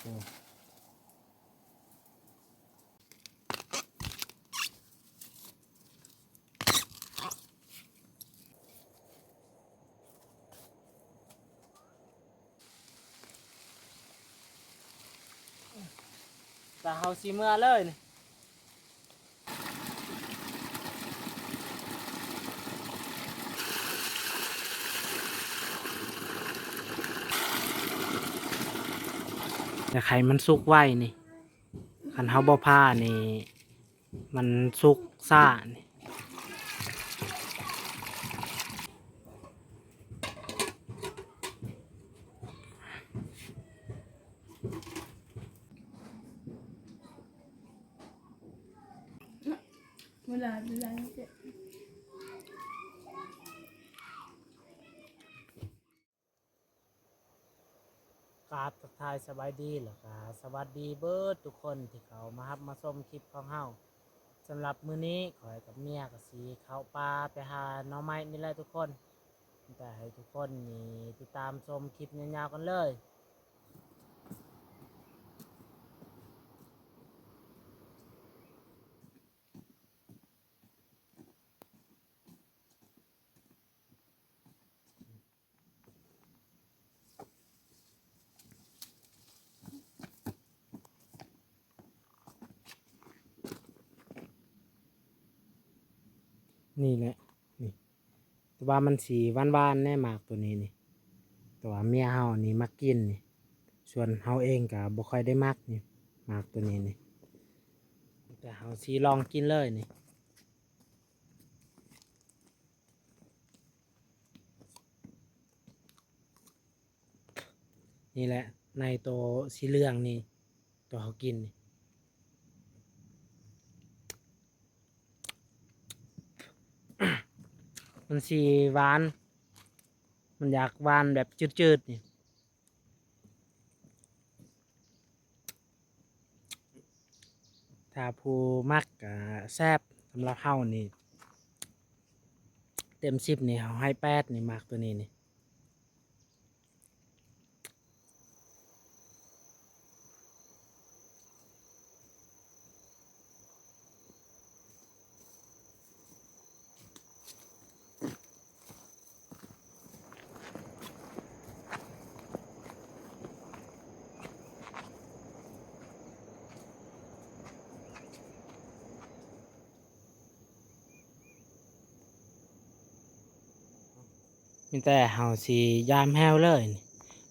ນີ້ ແຕ່ເຮົາຊິເມືອເລີຍນີ້ ຢາກໃຫ້ມັນສຸກໄວນີ້ ຄັນເຮົາບໍ່ຜ່ານີ້ ມັນສຸກຊ້ານີ້. ເວລາ ເວລາ ກາບທັກທາຍສະບາຍດີ ແລ້ວກະສະຫວັດດີເບິດທຸກຄົນທີ່ເຂົ້າມາຮັບມາຊົມຄລິບຂອງເຮົາ. ສຳລັບມື້ນີ້ຂ້ອຍກັບເມຍກໍຊິເຂົ້າປ່າໄປຫາໜໍ່ໄມ້ນີ້ແຫຼະທຸກຄົນ. ແຕ່ໃຫ້ທຸກຄົນນີ້ຕິດຕາມຊົມຄລິບຍາວໆກັນເລີຍ. ນີ້ແຫຼະ ນີ້ ແຕ່ວ່າມັນຊິຫວານໆແດ່ໝາກໂຕນີ້ນີ້ ແຕ່ວ່າເມຍເຮົານີ້ມັກກິນນີ້ ສ່ວນເຮົາເອງກໍບໍ່ຄ່ອຍໄດ້ມັກນີ້ ໝາກໂຕນີ້ນີ້ ແຕ່ເຮົາຊິລອງກິນເລີຍນີ້. ນີ້ແຫຼະ ໃນໂຕສີເຫຼືອງນີ້ ໂຕເຮົາກິນນີ້ ມັນຊິຫວານ ມັນຢາກຫວານແບບຈືດໆນີ້. ຖ້າຜູ້ມັກກໍແຊບ. ສຳລັບເຮົານີ້ ເຕັມສິບນີ້ເຮົາໃຫ້ແປດນີ້ ໝາກໂຕນີ້ນີ້. ມີແຕ່ເຮົາຊິຢາມແຮ້ວເລີຍນີ້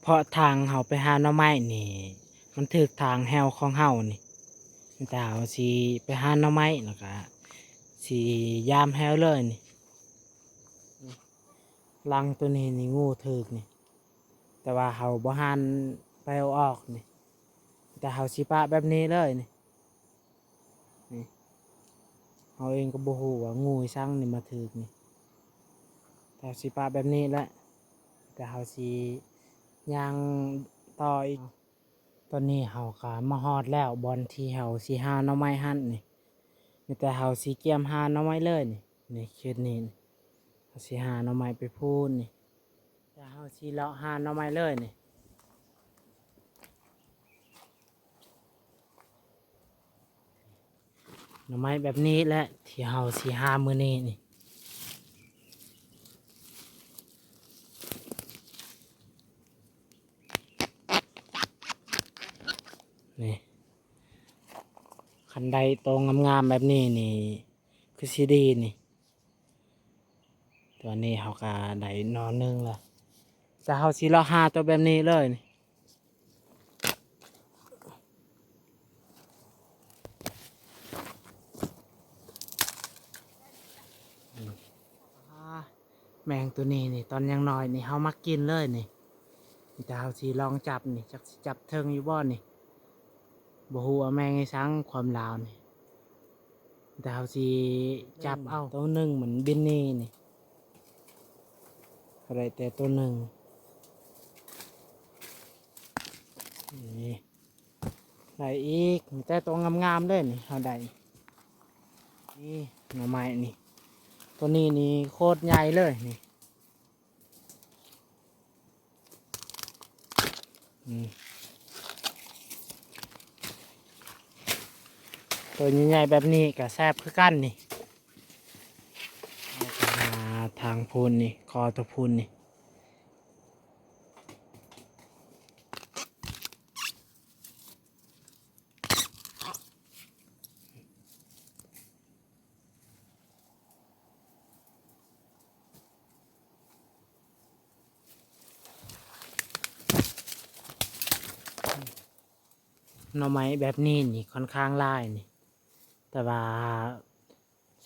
ເພາະທາງເຮົາໄປຫາໜໍ່ໄມ້ນີ້ ມັນຖືກທາງແຮ້ວຂອງເຮົານີ້. ມີແຕ່ເຮົາຊິໄປຫາໜໍ່ໄມ້ ແລ້ວກະຊິຢາມແຮ້ວເລີຍນີ້. ຫຼັງໂຕນີ້ນີ້ ງູຖືກນີ້ ແຕ່ວ່າເຮົາບໍ່ຫັນໄປເອົາອອກນີ້ ແຕ່ເຮົາຊິປະແບບນີ້ເລີຍນີ້. ນີ້ ເຮົາເອງກໍບໍ່ຮູ້ວ່າງູອີ່ສັງນີ້ມາຖືກນີ້ ແຕ່ເຮົາຊິປະແບບນີ້ແຫຼະ ແຕ່ເຮົາຊິຍ່າງຕໍ່ອີກ. ຕອນນີ້ເຮົາກໍມາຮອດແລ້ວ ບ່ອນທີ່ເຮົາຊິຫາໜໍ່ໄມ້ຫັ້ນນີ້ ມີແຕ່ເຮົາຊິກຽມຫາໜໍ່ໄມ້ເລີຍນີ້. ນີ້ ເຂດນີ້ນີ້ ເຮົາຊິຫາໜໍ່ໄມ້ໄປພູ້ນນີ້ ແຕ່ເຮົາຊິເລາະຫາໜໍ່ໄມ້ເລີຍນີ້. ໜໍ່ໄມ້ແບບນີ້ແຫຼະທີ່ເຮົາຊິຫາມື້ນີ້ນີ້ ນີ້ ຄັນໄດ້ໂຕງາມໆແບບນີ້ນີ້ ຄືຊິດີນີ້. ຕອນນີ້ເຮົາກໍໄດ້ໜໍ່ໜຶ່ງແລ້ວ ແຕ່ເຮົາຊິເລາະຫາໂຕແບບນີ້ເລີຍນີ້. ອາ ແມງໂຕນີ້ນີ້ ຕອນຍັງນ້ອຍນີ້ ເຮົາມັກກິນເລີຍນີ້. ມີແຕ່ເຮົາຊິລອງຈັບນີ້ ຈັກຊິຈັບເຖິງຢູ່ບໍ່ນີ້. ບໍ່ຮູ້ວ່າແມງອີ່ສັງ ຄວາມລາວນີ້ ແຕ່ເຮົາຊິຈັບເອົາ. ໂຕໜຶ່ງມັນບິນໜີນີ້ ກໍໄດ້ແຕ່ໂຕໜຶ່ງນີ້. ໄດ້ອີກ ມີແຕ່ໂຕງາມໆເດ້ນີ້ ເຮົາໄດ້. ນີ້ໜໍ່ໄມ້ນີ້ ໂຕນີ້ນີ້ໂຄດໃຫຍ່ເລີຍນີ້. ອືມ ຕົວໃຫຍ່ໆແບບນີ້ກໍແຊບຄືກັນນີ້. ເຮົາກໍຫາທາງພຸ້ນນີ້ ຂໍຕົວພຸ້ນນີ້. ໜໍ່ໄມ້ແບບນີ້ນີ້ຂ້ອນຂ້າງຫຼາຍນີ້ ແຕ່ວ່າ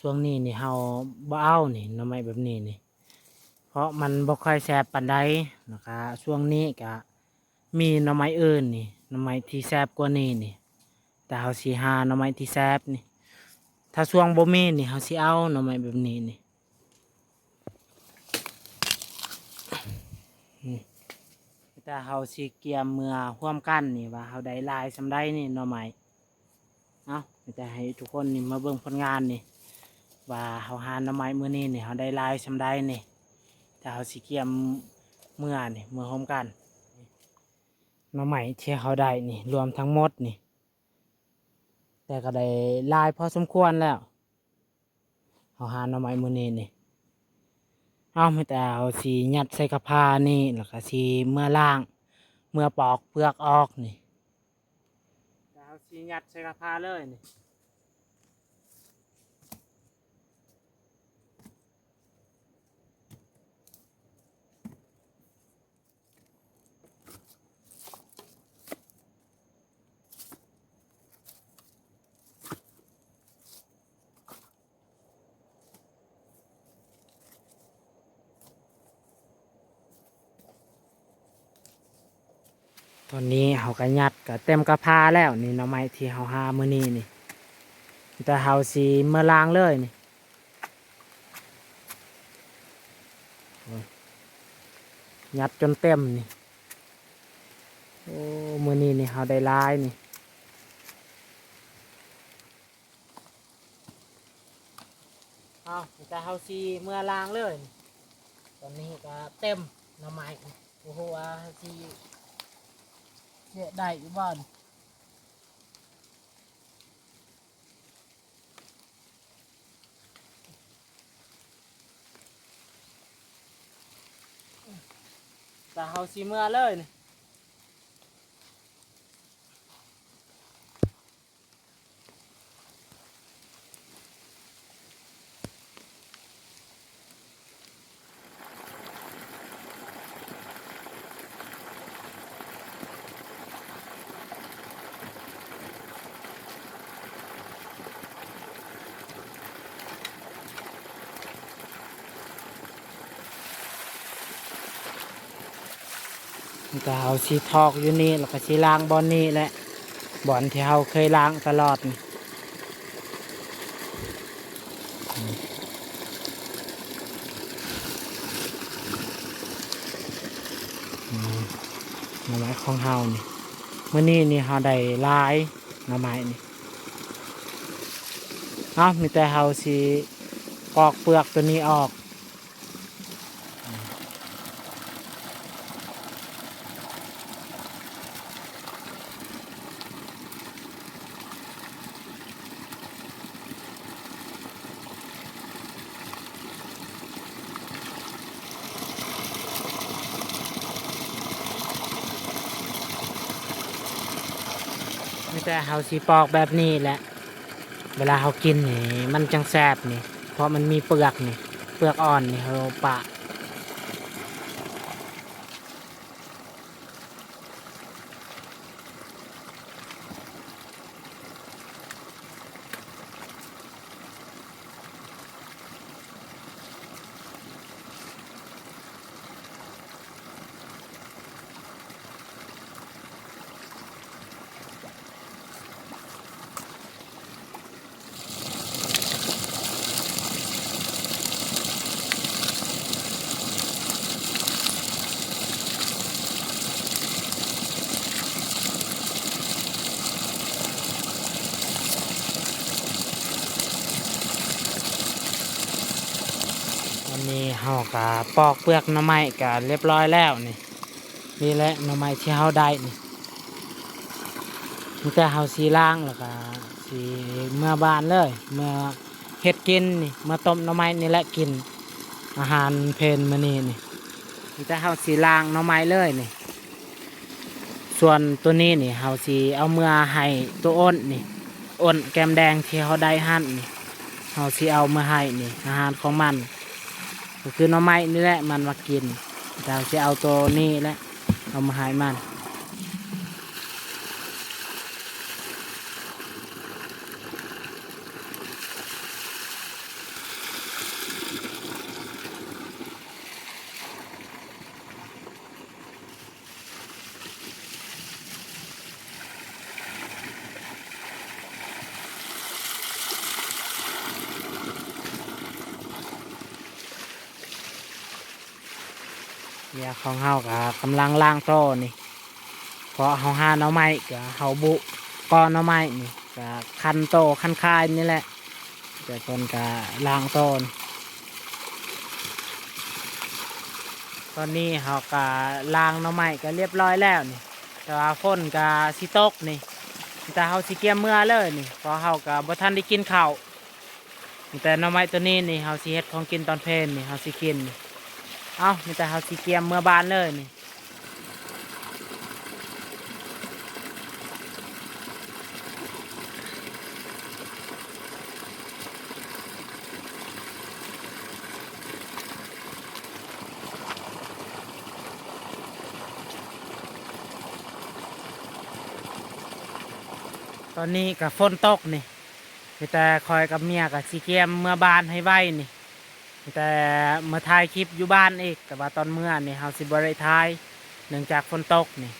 ຊ່ວງນີ້ນີ້ເຮົາບໍ່ເອົານີ້ ໜໍ່ໄມ້ແບບນີ້ນີ້ ເພາະມັນບໍ່ຄ່ອຍແຊບປານໃດ. ແລ້ວກະຊ່ວງນີ້ກະມີໜໍ່ໄມ້ອື່ນນີ້ ໜໍ່ໄມ້ທີ່ແຊບກວ່ານີ້ນີ້ ແຕ່ເຮົາຊິຫາໜໍ່ໄມ້ທີ່ແຊບນີ້. ຖ້າຊ່ວງບໍ່ມີນີ້ ເຮົາຊິເອົາໜໍ່ໄມ້ແບບນີ້ນີ້. ອືມ ແຕ່ເຮົາຊິກຽມເມືອຮ່ວມກັນນີ້ ວ່າເຮົາໄດ້ຫຼາຍສ່ຳໃດນີ້ໜໍ່ໄມ້. ເອົາ ມີແຕ່ໃຫ້ທຸກຄົນນີ້ມາເບິ່ງຜົນງານນີ້ ວ່າເຮົາຫາໜໍ່ໄມ້ມື້ນີ້ນີ້ ເຮົາໄດ້ຫຼາຍສ່ຳໃດນີ້. ແຕ່ເຮົາຊິກຽມເມືອນີ້ ເມືອຮ່ວມກັນ. ໜໍ່ໄມ້ທີ່ເຮົາໄດ້ນີ້ ລວມທັງໝົດນີ້ ແຕ່ກໍໄດ້ຫຼາຍພໍສົມຄວນແລ້ວ. ເຮົາຫາໜໍ່ໄມ້ມື້ນີ້ນີ້ ເຮົາມີແຕ່ເຮົາຊິຍັດໃສ່ກະພານີ້ ແລ້ວກໍຊິເມືອລ້າງ ເມືອປອກເປືອກອອກນີ້ ແລ້ວເຮົາຊິຍັດໃສ່ກະພາເລີຍນີ້. ຕອນນີ້ເຮົາກໍຍັດກໍເຕັມກະພາແລ້ວນີ້ ໜໍ່ໄມ້ທີ່ເຮົາຫາມື້ນີ້ນີ້ ແຕ່ເຮົາຊິເມືອລ້າງເລີຍນີ້. ໂອ້ຍ ຍັດຈົນເຕັມນີ້. ໂອ້ ມື້ນີ້ນີ້ເຮົາໄດ້ຫຼາຍນີ້. ເອົາ ແຕ່ເຮົາຊິເມືອລ້າງເລີຍ. ຕອນນີ້ກໍເຕັມໜໍ່ໄມ້ ບໍ່ຮູ້ວ່າເຮົາຊິເຮັດໄດ້ຢູ່ບໍ່. ແຕ່ເຮົາຊິເມືອເລີຍນີ້. ແລ້ວກໍເຮົາຊິຖອກຢູ່ນີ້ ແລ້ວກໍຊິລ້າງບ່ອນນີ້ແຫຼະ ບ່ອນທີ່ເຮົາເຄີຍລ້າງຕະຫຼອດນີ້. ອືມ ໜໍ່ໄມ້ຂອງເຮົານີ້ ມື້ນີ້ນີ້ເຮົາໄດ້ຫຼາຍໜໍ່ໄມ້ນີ້. ເອົາ ມີແຕ່ເຮົາຊິປອກເປືອກຕົວນີ້ອອກ. ມີແຕ່ເຮົາຊິປອກແບບນີ້ແຫຼະ ເວລາເຮົາກິນນີ້ມັນຈັ່ງແຊບນີ້ ເພາະມັນມີເປືອກນີ້ ເປືອກອ່ອນນີ້ເຮົາປະ. ຕອນນີ້ເຮົາກະປອກເປືອກໜໍ່ໄມ້ກະລຽບຮ້ອຍແລ້ວນີ້. ນີ້ແຫຼະໜໍ່ໄມ້ທີ່ເຮົາໄດ້ນີ້ ມີແຕ່ເຮົາຊິລ້າງ ແລ້ວກະໃ ຊິເມືອບ້ານເລີຍ ເມືອເຮັດກິນນີ້ ເມືອຕົ້ມໜໍ່ໄມ້ນີ້ແຫຼະກິນ ອາຫານເພນມື້ນີ້ນີ້. ມີແຕ່ເຮົາຊິລ້າງໜໍ່ໄມ້ເລີຍນີ້. ສ່ວນໂຕນີ້ນີ້ ເຮົາຊິເອົາເມືອໃຫ້ໂຕອົນນີ້ ອົນແກ້ມແດງທີ່ເຮົາໄດ້ຫັ້ນນີ້ ເຮົາຊິເອົາເມືອໃຫ້ນີ້ ອາຫານຂອງມັນ ກໍຄືໜໍ່ໄມ້ນີ້ແຫຼະ ມັນມັກກິນ. ເຮົາຊິເອົາໂຕນີ້ແຫຼະ ເອົາມາໃຫ້ມັນ. ເມຍຂອງເຮົາກໍກຳລັງລ້າງຕໍ່ນີ້ ເພາະເຮົາຫາໜໍ່ໄມ້ ກໍເຮົາບຸກໍໜໍ່ໄມ້ນີ້ ກໍຄັນໂຕຄັນຄາຍນີ້ແຫຼະ. ແຕ່ເພິ່ນກະລ້າງຕໍ່ນີ້. ຕອນນີ້ເຮົາກະລ້າງໜໍ່ໄມ້ກະລຽບຮ້ອຍແລ້ວນີ້ ແຕ່ວ່າຝົນກະຊິຕົກນີ້ ແຕ່ເຮົາຊິກຽມເມືອເລີຍນີ້ ເພາະເຮົາກະບໍ່ທັນໄດ້ກິນເຂົ້າ. ແຕ່ໜໍ່ໄມ້ໂຕນີ້ນີ້ ເຮົາຊິເຮັດຂອງກິນຕອນເພນນີ້ ເຮົາຊິກິນນີ້. ເອົ້າ ມີແຕ່ເຮົາຊິກຽມເມືອບ້ານເລີຍນີ້. ຕອນນີ້ກະຝົນຕົກນີ້ ມີແຕ່ຂ້ອຍກັບເມຍກະຊິກຽມເມືອບ້ານໃຫ້ໄວນີ້. ແຕ່ມາຖ່າຍຄລິບຢູ່ບ້ານອີກ ແຕ່ວ່າຕອນເມືອນີ້ເຮົາຊິບໍ່ໄດ້ຖ່າຍ ເນື່ອງຈາກຝົນຕົກນີ້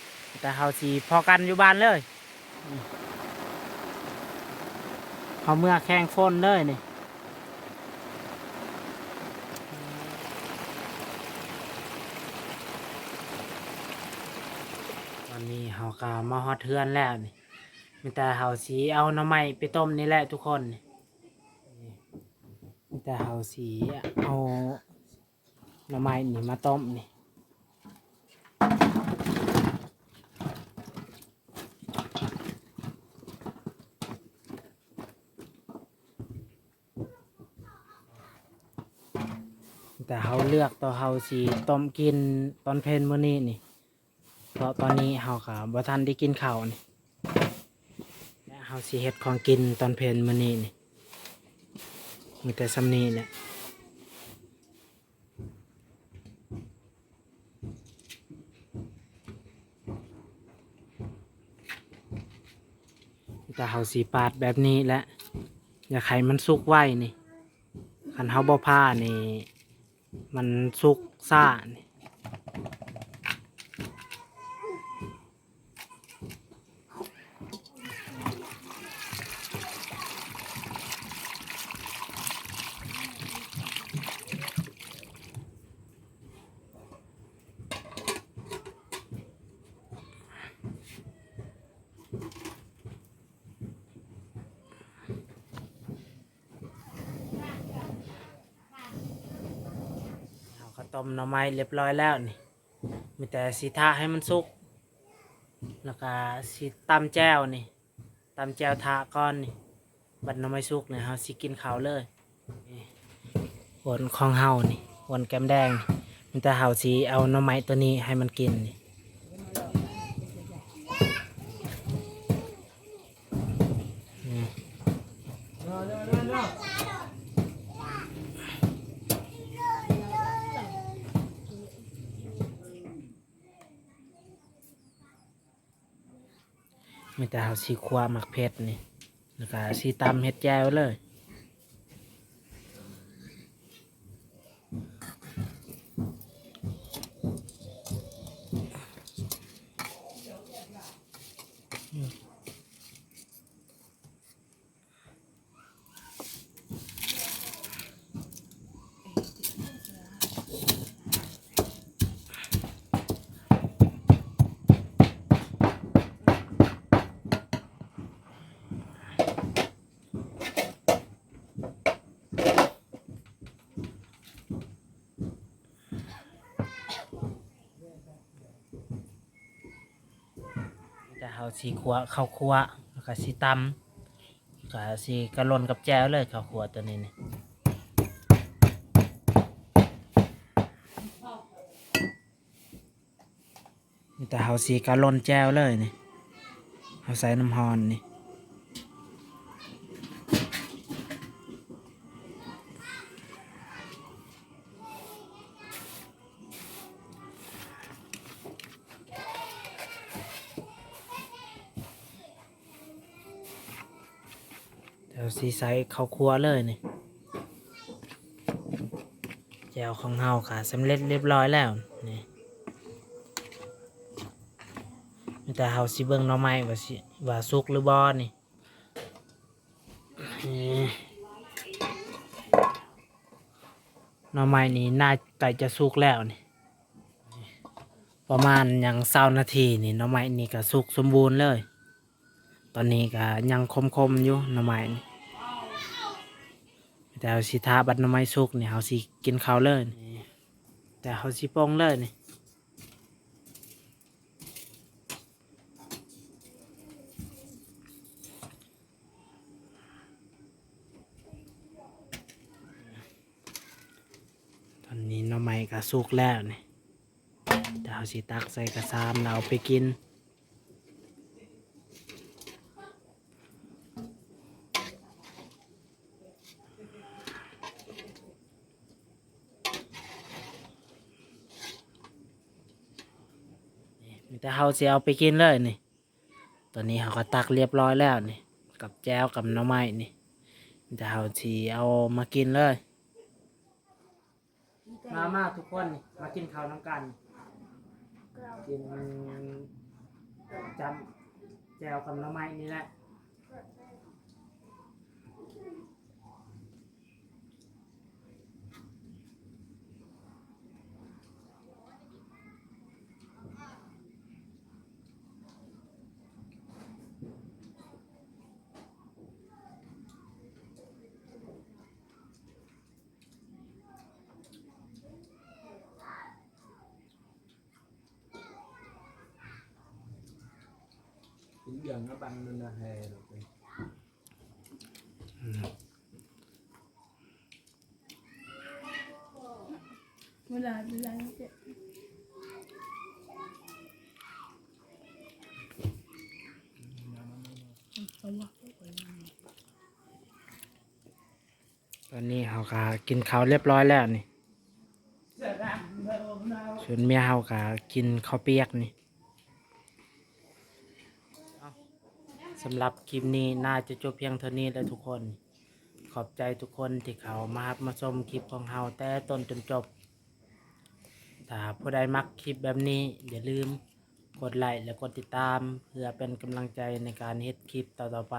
ແຕ່ເຮົາຊິພໍ້ກັນຢູ່ບ້ານເລີຍ. ເຮົາເມືອແຂ່ງຝົນເລີຍນີ້. ຕອນນີ້ເຮົາກໍມາຮອດເຮືອນແລ້ວນີ້ ມີແຕ່ເຮົາຊິເອົາໜໍ່ໄມ້ໄປຕົ້ມນີ້ແຫຼະທຸກຄົນ. ມີແຕ່ເຮົາຊິເອົາໜໍ່ໄມ້ນີ້ມາຕົ້ມນີ້ ແຕ່ເຮົາເລືອກ ແຕ່ເຮົາຊິຕົ້ມກິນຕອນເພນມື້ນີ້ນີ້. ເພາະຕອນນີ້ເຮົາກໍບໍ່ທັນໄດ້ກິນເຂົ້ານີ້ ແລະ ເຮົາຊິເຮັດຂອງກິນຕອນເພນມື້ນີ້ນີ້ ມີແຕ່ສ່ຳນີ້ແຫຼະ. ແຕ່ເຮົາຊິປາດແບບນີ້ແຫຼະ ຢາກໃຫ້ມັນສຸກໄວນີ້ ຄັນເຮົາບໍ່ຜ່ານີ້ ມັນສຸກຊ້ານີ້. ເຮົາກໍຕົ້ມໜໍ່ໄມ້ລຽບຮ້ອຍແລ້ວນີ້ ມີແຕ່ຊິຖ້າໃຫ້ມັນສຸກ ແລ້ວກໍຊິຕຳແຈ່ວນີ້ ຕຳແຈ່ວຖ້າກ່ອນນີ້ ບັດໜໍ່ໄມ້ສຸກນີ້ເຮົາຊິກິນເຂົ້າເລີຍ. ໂອນຂອງເຮົານີ້ ໂອນແກ້ມແດງ ມີແຕ່ເຮົາຊິເອົາໜໍ່ໄມ້ໂຕນີ້ໃຫ້ມັນກິນນີ້. ມີແຕ່ເຮົາຊິຂົ້ວໝາກເຜັດນີ້ ແລ້ວກະຊິຕຳເຮັດແຈ່ວເລີຍ. ແລ້ວເຮົາຊິຂົ້ວເຂົ້າຂົ້ວ ແລ້ວກໍຊິຕຳ ກະຊິກະຫຼົ່ນກັບແຈ່ວເລີຍ ເຂົ້າຂົ້ວໂຕນີ້ນີ້ ມີແຕ່ເຮົາຊິກະຫຼົ່ນແຈ່ວເລີຍນີ້ ເຮົາໃສ່ນ້ຳຮ້ອນນີ້. ດຽວຊິໃສ່ເຂົ້າຂົ້ວເລີຍນີ້ ແຈ່ວຂອງເຮົາກະສຳເລັດລຽບຮ້ອຍແລ້ວນີ້ ມີແຕ່ເຮົາຊິເບິ່ງໜໍ່ໄມ້ວ່າຊິ ວ່າສຸກຫຼືບໍ່ນີ້. ນີ້ ໜໍ່ໄມ້ນີ້ໜ້າໃກ້ຈະສຸກແລ້ວນີ້ ປະມານຫຍັງຊາວນາທີນີ້ ໜໍ່ໄມ້ນີ້ກະສຸກສົມບູນເລີຍ. ຕອນນີ້ກະຍັງຂົມໆຢູ່ໜໍ່ໄມ້ນີ້ ແຕ່ເຮົາຊິຖ້າບັດໜໍ່ໄມ້ສຸກນີ້ ເຮົາຊິກິນເຂົ້າເລີຍນີ້ ແຕ່ເຮົາຊິປົງເລີຍນີ້. ຕອນນີ້ໜໍ່ໄມ້ກະສຸກແລ້ວນີ້ ດຽວເຮົາຊິຕັກໃສ່ກະຊາມແລ້ວເອົາໄປກິນ. ນີ້ ມີແຕ່ເຮົາຊິເອົາໄປກິນເລີຍນີ້. ຕອນນີ້ເຮົາກໍຕັກລຽບຮ້ອຍແລ້ວນີ້ ກັບແຈ່ວກັບໜໍ່ໄມ້ນີ້ ມີແຕ່ເຮົາຊິເອົາມາກິນເລີຍ. ມາ ມາທຸກຄົນນີ້ ມາກິນເຂົ້ານຳກັນ ກິນຈ້ຳແຈ່ວກັບໜໍ່ໄມ້ນີ້ແຫຼະ. ກິນເຫຼືອງນະບັງນະແຮ. ຕອນນີ້ເຮົາກະກິນເຂົ້າລຽບຮ້ອຍແລ້ວນີ້ ສ່ວນເມຍເຮົາກະກິນເຂົ້າປຽກນີ້. ສຳລັບຄລິບນີ້ໜ້າຈະຈົບພຽງເທົ່ານີ້ແຫຼະທຸກຄົນ. ຂອບໃຈທຸກຄົນທີ່ເຂົ້າມາຮັບມາຊົມຄລິບຂອງເຮົາແຕ່ຕົ້ນຈົນຈົບ. ຖ້າຜູ້ໃດມັກຄລິບແບບນີ້ ຢ່າລືມກົດໄລ ແລະ ກົດຕິດຕາມ ເພື່ອເປັນກຳລັງໃຈໃນການເຮັດຄລິບຕໍ່ໆໄປ.